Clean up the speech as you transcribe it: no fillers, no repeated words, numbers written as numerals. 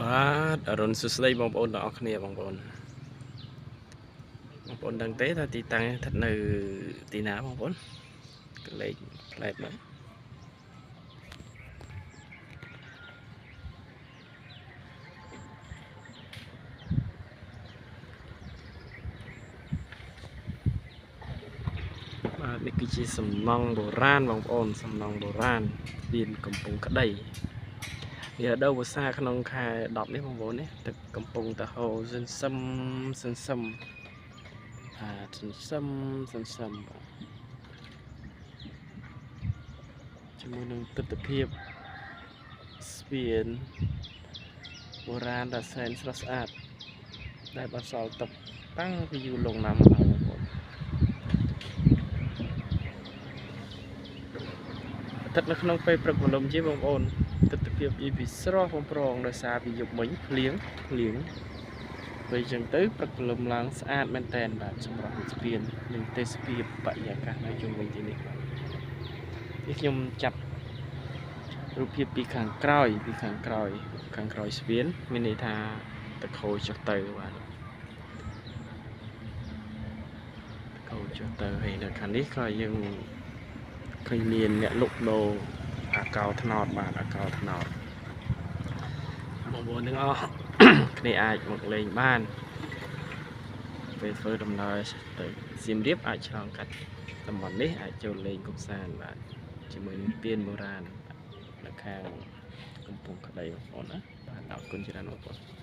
បាទអរុនសួស្តីបងប្អូនទាំងអស់គ្នាបងប្អូនបងប្អូនដឹងទេថាទីតាំងស្ថិតនៅទីណាបងប្អូនកលេចផ្លែតមកបាទនេះគឺជាសំណង់បុរាណបងប្អូនសំណង់បុរាណស្ពានកំពង់ក្តីនេះរដូវវស្សាក្នុងខែ10នេះបងប្អូននេះទឹកកំពុងតែហូរសន្សឹមសន្សឹមបាទសន្សឹមសន្សឹមបាទជាមួយនឹងទស្សនភាពស្ពានបុរាណដ៏សែនស្រស់ស្អាតដែលបានសល់ទុកតាំងពីយូរលង់ណាស់មកហើយបងប្អូនស្ថិតនៅក្នុងពេលព្រឹកព្រលឹមជាបងប្អូនទស្សនភាពយីពីស្រស់បំប្រងដោយសារពីយប់មិញភ្លៀងភ្លៀងពេលអញ្ចឹងទៅព្រឹកព្រលឹមឡើងស្អាតមែនតែនបាទសម្រាប់ស្ពាននិងទេសភាពបរិយាកាសនៅជុំវិញទីនេះបាទនេះខ្ញុំចាប់រូបភាពពីខាងក្រោយពីខាងក្រោយខាងក្រោយស្ពានមានន័យថាតខោចុះទៅបាទតខោចុះទៅហើយនៅខាងនេះក៏យើងឃើញមានអ្នកលក់ដូរអាកោថ្នោតបាទអាកោថ្នោតបងប្អូនទាំងអស់គ្នាអាចមកលេងបានពេលធ្វើដំណើរទៅសៀមរាបអាចឆ្លងកាត់តំបន់នេះអាចចូលលេងកម្សាន្តបាទជាមួយនឹងស្ពានបុរាណនៅខាងកំពង់ក្តីបងប្អូនណាបាទអរគុណច្រើនបងប្អូន។